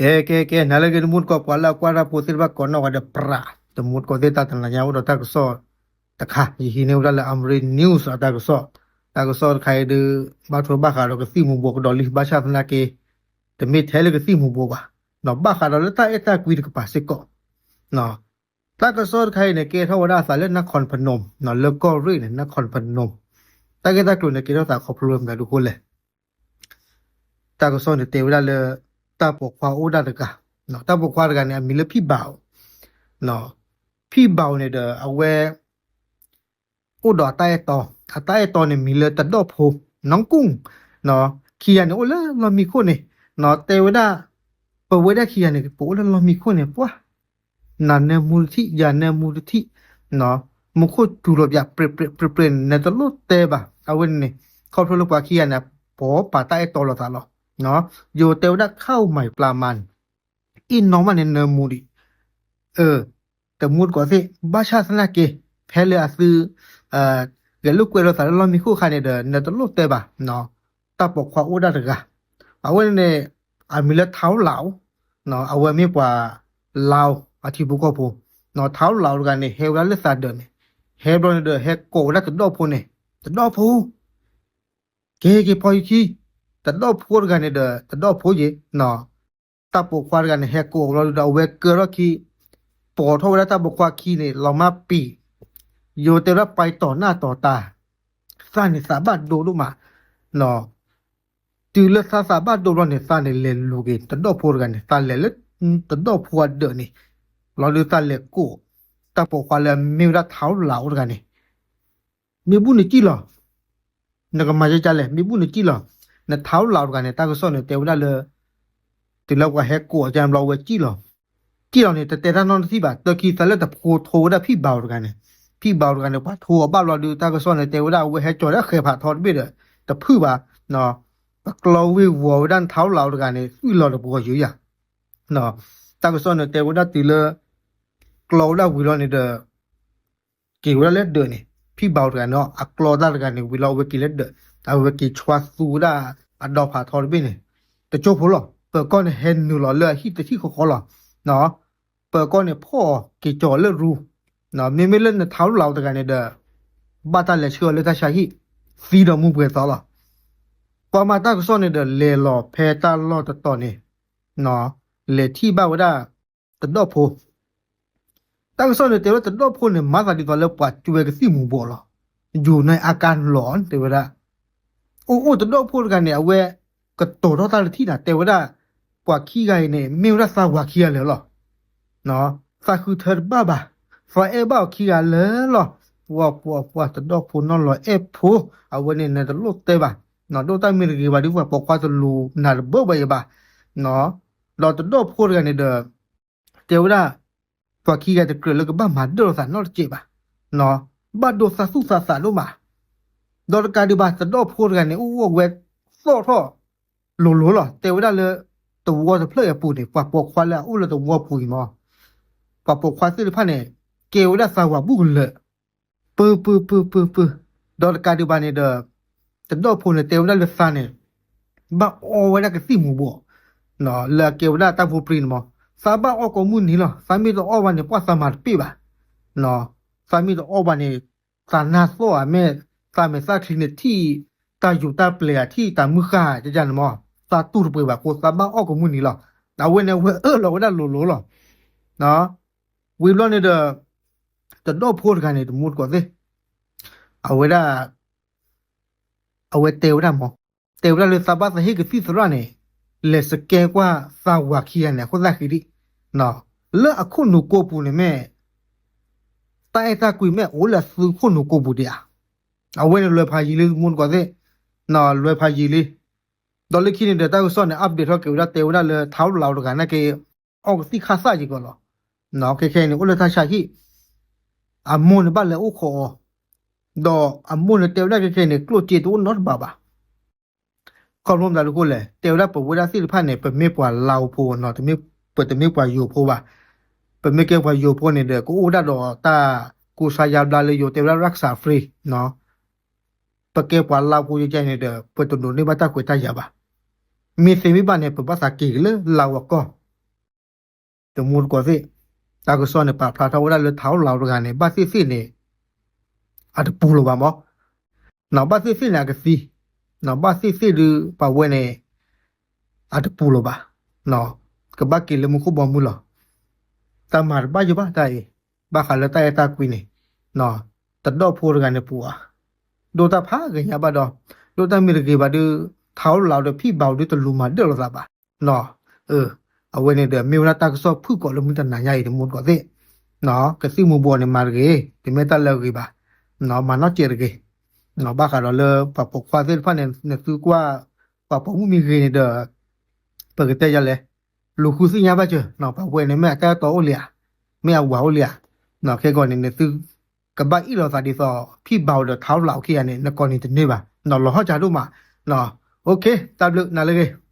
ကဲ ကဲ ကဲ နၤလၢအဂ့ၤ တမူတကိး ပှၤလၢအကွၢ်တၢ်ဖိသ့ၣ်တဖၣ်ကိးနီၢ်ဂၤဒဲး ပြး တမူတကိးသ့ၣ် တၢ်တနၤညါအိၣ်ဒီးတၢ်ကစီၣ်တခါ ယဟံးန့ၢ်ဝဲဒၣ်လၢ Amri News အတၢ်ကစီၣ်, တၢ်ကစီၣ်တခါအံၤဒုး ဘၣ်ထွဲဘၣ်ဃးဒီးကသံၣ်မူၤဘှီးကဒီးလံ ဘၣ်ဆၣ်သနာ်က့ တမ့ၢ်ထဲလၢကသံၣ်မူၤဘှီးဘၣ်, ဘၣ်ဃးဒီးလၢတၢ်အဲၣ်တၢ်ကွံတကပၤစ့ၢ်ကီး. တၢ်ကစီၣ်တခါအံၤန့ၣ် ကဲထီၣ်ဝဲဒၣ်အသးလၢ Nakhon Phanom လၢကီၢ်ရ့ၣ်န့ၣ် Nakhon Phanom, တၢ်ဂ့ၢ်တၢ်ကျိၤန့ၣ် ကဲထီၣ်သးခီဖျိလၢမတၤဒုးအဃိလဲၣ်. တၢ်ကစီၣ်န့ၣ်တဲဝဲဒၣ်လၢ တၢ်ပိာ်ခွါအိၣ်ဒၣ်တဂၤ, တၢ်ပိာ်ခွါတဂၤန့ၣ် အမံၤလၢဖံၣ်ဘၣ်အိၣ်, ဖံၣ်ဘၣ်အိၣ်န့ၣ်ဒီး အဝဲ အိၣ်ဒီးအတၢ်အဲၣ်တီ, အတၢ်အဲၣ်တီန့ၣ် မံၤလၢတဒီၣ်ဖိ, နီၢ်ကူၣ်, ခံဂၤန့ၣ်အိၣ်လၢလီၢ်မံခိၣ်န့ၣ်, တဲဝဲဒၣ် ပဝဲဒၣ်ခံဂၤန့ၣ် ပအိၣ်လၢလီၢ်မံခိၣ်န့ၣ် ပှၤ နၤနၢမူတထံၣ် ယၤနၢမူတထံၣ်, မူခိၣ်စူၤလီၤပၠး ပြဲးပြဲးပြဲးပြဲးန့ၣ် နတလိၣ်တဲဘၣ်. အဝဲန့ၣ်န့ၣ် ခီဖျိလၢပှၤခံဂၤန့ၣ် ပိာ်ပာ်တၢ်အဲၣ်တီလိာ်သးလီၤ. ယိၤတဲဝဲဒၣ် ခါအိၣ်မၤပျၢ်မၤန့ၣ် အ့ၣ်နီၢ်မးန့ၣ် နၢမူဒံး, တမူတကိးသ့ၣ် ဘၣ်ဆၣ်သနာ်က့ ဖဲလၢအသု ဂဲၤလိာ်ကွဲလိာ်သးလၢလီၢ်မံခိၣ်အခါန့ၣ်ဒီး နတလိၣ်တဲဘၣ်, တၢ်ပိာ်ခွါအိၣ်ဒၣ်တဂၤ, အဝဲန့ၣ်န့ၣ် အမံၤလၢထါလီၤ, အဝဲမ့ၢ်ပှၤလါအိၣ်အထံဖိကီၢ်ဖိ, ထါလီၤတဂၤန့ၣ် ဟဲဝဲဒၣ်လၢသးဒၢးန့ၣ်, ဟဲဘျီန့ၣ်ဒီး ဟဲကိးဝဲဒၣ်တဒီၣ်ဖိန့ၣ်, တဒီၣ်ဖိ က့ၤက့ၤဖီယခံ, တဒီၣ်ဖိတဂၤန့ၣ်ဒီး တဒီၣ်ဖိယ့ၤ, တၢ်ပိာ်ခွါတဂၤန့ၣ် ဟဲကိးအီၤဘျီဒီး အဝဲကၢထီၣ်ခံ, ပိာ်ထီၣ်ဝဲဒၣ်တၢ်ပိာ်ခွါခံန့ၣ် လီၤမၢ်ပံာ်, ယိၤတဲဝဲဒၣ်ပာ်တီၤနၢ်တီၤတၢ်, သးန့ၣ်သးဘၣ်ဒိဒိၣ်မး, တုၤလၢသးသးဘၣ်ဒိဘျီန့ၣ် သးန့ၣ်လဲၤလူၤက့ၤ တဒီၣ်ဖိတဂၤန့ၣ် သးလဲၤလၢ တဒီၣ်ဖိအဒၢးန့ၣ်, လီၤဒုးသးလဲၤကိး တၢ်ပိာ်ခွါလၢအမ့ၢ်ဝဲဒၣ်ထါလီၤတဂၤန့ၣ် မ့ၢ်ဘူၣ်နကံၣ်လီၤ, နကမၤယကလဲၣ် မ့ၢ်ဘူၣ်နကံၣ်လီၤ, နထါလီၤတဂၤန့ၣ် တၢ်ကစီၣ်န့ၣ်တဲဝဲဒၣ်လၢ တုၤလၢပှၤဟဲကိးအကဘျီဝဲကံၣ်လီၤ, ကံၣ်လီၤန့ၣ် တတဲတၢ်နီတထံၣ်ဘၣ်, တၢ်ခံသးလၢတဖိထိဝဲဒၣ်ဖံၣ်ဘၣ်တဂၤန့ၣ်, ဖံၣ်ဘၣ်တဂၤန့ၣ် ပှၤထိအီၤဘၣ်ဘျီဒုး တၢ်ကစီၣ်န့ၣ်တဲဝဲဒၣ် အဝဲဟဲကၠီၤဒၣ်ဃဲၤဖးထီတဘ့ၣ်ဒီး တဖုၣ်ဘၣ်, ပကျီဝ့ၤဝီၤဝဲဒၣ်နထါလီၤတဂၤန့ၣ် သွံၣ်လီၤတပှီၤယုၤယၤ, တၢ်ကစီၣ်န့ၣ်တဲဝဲဒၣ်တုၤလၢ ကျီဝဲဒၣ်ဝံၤလီၤန့ၣ်ဒီး က့ၤဝဲဒၣ်လၢဒၢးန့ၣ်, ဖံၣ်ဘၣ်တဂၤန့ၣ် အကျီတၢ်တဂၤန့ၣ် ဝံၤလီၤအဝဲက့ၤလၢဒၢး, အဝဲက့ၤဆွါသူဝဲဒၣ် အဒီဖးထီတဘ့ၣ်န့ၣ်, တကၠိဖိလီၤ, ပၢၤကီၢ်န့ၣ် ဟဲနုာ်လီၤလၢအဟံၣ်တထံၣ်ဃီဃီလီၤ, ပၢၤကီၢ်န့ၣ် ဖီၣ်အီၤက့ၤကၠီၤလၢရူ, မ့မ့ၢ်လၢနထါလီၤတဂၤန့ၣ်ဒီး ဘၣ်တၢ်လဲၤဆှၢအီၤလၢတၢ်ဆါဟံၣ်, သံဒီးမူပှဲၤသီလီၤ, ပှၤမၤတၢ်ကစီၣ်န့ၣ်ဒီး လဲၤလီၤဖဲတၢ်လီၢ်တတီၤန့ၣ် လဲၤထံၣ်ဘၣ်ဝဲဒၣ် တဒီၣ်ဖိ, တၢ်ကစီၣ်န့ၣ်တဲဝဲတဒီၣ်ဖိန့ၣ် မၤသးဒ်သိးလၢပှၤကွဲကသံၣ်မူၤဘှီးလီၤ, ယူၤန့ၣ်အကါလီၤ တဲဝဲဒၣ်, အိၣ်အိၣ်တဒီၣ်ဖိတဂၤန့ၣ် အဝဲ ကတီၤထီၣ်တၢ်တထံၣ်နၤ တဲဝဲဒၣ်, ပှၤခံဂၤအံၤန့ၣ် မ့ၢ်ဝဲဒၣ်သးဝၤခံဂၤလၢာ်လီၤ သးဃုထၢတဘၣ်ဘၣ်, သးအဲၣ်ဘၣ်အီၤခံဂၤလၢာ်လီၤ, ပှၤပှၤပှၤတဒီၣ်ဖိနီၢ်လီၤအဲၣ်ဖိ, အဝဲန့ၣ်နတလိၣ်တဲဘၣ်, ဒိၣ်တၢ်မ့ၢ်တဂ့ၤဘၣ်ဒ်ပှၤပိာ်ခွါတလူၤနၤတဘၢဘၣ်ယဘၣ်, ဒီးတဒီၣ်ဖိတဂၤန့ၣ်ဒီး တဲဝဲဒၣ်, ပှၤခံဂၤတကြၢးလၢကဘၣ်မၤဒၢၣ်လိာ်သးနီတစဲးဘၣ်, ဘၣ်ဒိသးသူၣ်သးသးဒိၣ်မး, ဒီးတကးဒံးဘၣ် တဒီၣ်ဖိတဂၤန့ၣ် အိၣ်အိၣ်ဝဲသီၣ်ထီၣ်လိၤလိၤလီၤ, တဲဝဲဒၣ်လၢ တဝီတဖျၢၣ်အပူၤန့ၣ် ပှၤပိာ်ခွါလၢအအိၣ်လၢတဝီပူၤအံၤမး, ပှၤပိာ်ခွါသ့ၣ်တဖၣ်န့ၣ် ကဲဝဲဒၣ်သးဝၤဘူၣ်ကလၢာ်, ပၢပၢပၢပၢပၢ, ဒီးတကးဒံးဘၣ်န့ၣ်ဒီး တဒီၣ်ဖိန့ၣ် တဲဝဲဒၣ်လၢသးန့ၣ် ဘၣ်အီဝဲဒၣ်ကသံၣ်မူၤဘှီး, လၢအကဲဝဲဒၣ်တၢ်ဖိပြံန့ၣ်မး, သးဘၣ်အီၣ်ကိးမုၢ်နံၤလီၤ, သးမ့ၢ်တအီၣ်ဘၣ်န့ၣ် ပှၢ်သးမၤတပ့ၢ်ဘၣ်, သးမ့ၢ်တအီၣ်ဘၣ်န့ၣ် သးနၢ်သီၣ်ဧါ မ့ၢ်သးမဲာ်သၣ်ချံန့ၣ်ထံၣ် တၢ်ယူၤတၢ်ပျဲၤဧါ ထံၣ်တၢ်မုၢ်ဃၢ်ဧါ ကန့ၣ်မး, သးတူၢ်တပှဲၤဘၣ်အဃိ သးဘၣ်အီၣ်ကိးမုၢ်နံၤလီၤ, အဝဲန့ၣ်အဝဲအၢၣ်လီၤဝဲဒၣ်လိၤလိၤလီၤ, ဝံၤဘျီန့ၣ်ဒီး တဒီၣ်ဖိတဂၤန့ၣ် တမူတကိးသ့ၣ် အဝဲဒၣ် အဝဲတဲဝဲဒၣ်မး, တဲဝဲဒၣ်လၢသးဘၣ်သးဟ့ၣ်ကသံၣ်သရၣ်န့ၣ် လဲၤစကဲကွၢ်သးဝၤခံဂၤန့ၣ် အခိၣ်သၣ်ဃံဒံး, လၢအခိၣ်နူာ်ကိးပူၤန့ၣ်မ့ၢ် တၢ်အဲၣ်တၢ်ကွံမ့ၢ်အိၣ်လၢအသုခိၣ်နူာ်ကိးပူၤဒံးဧါ, အဝဲန့ၣ်လွဲဖးယံာ်လံ တမူတကိးသ့ၣ်, လွဲဖးယံာ်လံ, ဒီးလၢခံန့ၣ်ဒီး တၢ်ကစီၣ်န့ၣ် update ထီၣ်က့ၤဝဲဒၣ် တဲဝဲဒၣ်လၢထါလီၤတဂၤနာ်က့ အီၣ်ကသံၣ်ခါသၣ်ယံၤကီးလီၤ, ခဲခဲန့ၣ် အိၣ်လၢတၢ်ဆါဟံၣ်, အမိၢ်န့ၣ်ဘၣ်လဲၤအိၣ်ခိးအီၤ, ဒီးအမိၢ်န့ၣ်တဲဝဲဒၣ်ခဲခဲန့ၣ် ကျိၣ်စ့တအိၣ်နီတဘးဘၣ် ခီဖျိမတၤဒုးဃိလဲၣ်, တဲဝဲဒၣ်ပဝဲဒၣ်သ့ၣ်တဖၣ်န့ၣ် ပမ့ၢ်ပှၤလါအိၣ်ဖိနီၤ, ပတမ့ၢ်ပှၤယိၤဖိဘၣ်, ပမ့ၢ်ကဲပှၤယိၤဖိန့ၣ်ဒီး ကအိၣ်ဒၣ်ဒီးတၢ်ကူစါယါဘျါလၢယိၤတဲဝဲဒၣ် รักษาฟรี နီၤ, ပကဲပှၤလါအိၣ်ဖိယကဲန့ၣ်ဒီး ပတဒိးန့ၢ်ဘၣ်တၢ်ခွဲးတၢ်ယာ်ဘၣ်, မ့ၢ်သ့မ့ၢ်ဘၣ်န့ၣ် ပဘၣ်သးက့ၤက့ၤလၢလါအိၣ်အကီၢ် တမူတကိးသ့ၣ်, တၢ်ကစီၣ်န့ၣ် ပာ်ဖျါထီၣ်ဝဲဒၣ်လၢ ထးအိၣ်လးအိၣ်တဂၤန့ၣ် ဘၣ်သ့ၣ်သ့ၣ်န့ၣ် အတပူၤလၢၤဘၣ်မး, ဘၣ်သ့ၣ်သ့ၣ်န့ၣ် အကသံ, ဘၣ်သ့ၣ်သ့ၣ်ဒုး ပှၤဝဲန့ၣ် အတပူၤလၢၤဘၣ်, ကဘၣ်က့ၤလၢမူခိၣ်ဘီမုၢ်လီၤ. တၢ်မၤတဘၣ်ယိၣ်ဘၣ်တၢ်အံၤ, ဘၣ်ဃးလၢတၢ်အဲၣ်တၢ်ကွံန့ၣ် တဒီၣ်ဖိတဂၤန့ၣ်ပူၤဧါ, ဒိၣ်တၢ်ဖးဂ့ၤညါဘၣ်ဒီး, ဒိၣ်တၢ်မ့ၢ်တဂ့ၤဘၣ်ဒီး ထးအိၣ်လးအိၣ်ဒီး ဖံဘၣ်အိၣ်ဒီး တလူၤမၤဒၢၣ်လိာ်သးဘၣ်. အဝဲန့ၣ်ဒီးမ့ၢ်ဝဲဒၣ်တၢ်ကစီၣ်ဖုၣ်ကိာ်လၢမုၢ်တနၤညါအံၤ တမူတကိးသ့ၣ်, ကသံၣ်မူၤဘှီးန့ၣ်မၤတဂ့ၤ, တမ့ၢ်တၢ်လၢအဂ့ၤဘၣ်, မၤနီၣ်စဲးတဂ့ၤ, ဘၣ်ဃးဒီးလၢပှၤပိာ်ခွါသ့ၣ်တဖၣ်န့ၣ် နသုကွၢ် ပှၤပိာ်မုၣ်မ့ၢ်ဂ့ၤန့ၣ်ဒီး ပကတဲယၤလဲၣ်, လူၤဃုသ့ၣ်ညါဘၣ်စၢၤ, ပှၤဝဲန့ၣ်မ့ၢ်အတၢ်အဲၣ်တီအိၣ်လံဧါ, မ့ၢ်အဝၤအိၣ်လံဧါ, ခဲကီးန့ၣ် နသုကဘၣ်အ့ၣ်လိာ်သးဒ်သိး ဖံဘၣ်အိၣ်ဒီးထးအိၣ်လးအိၣ်ခံဂၤန့ၣ် နကိးန့ၢ်တန့ၢ်ဘၣ်, လီၤဟီၣ်စၢ်ဒိၣ်မး, တၢ်ဘျုးနၤလၢအဂ့ၤ.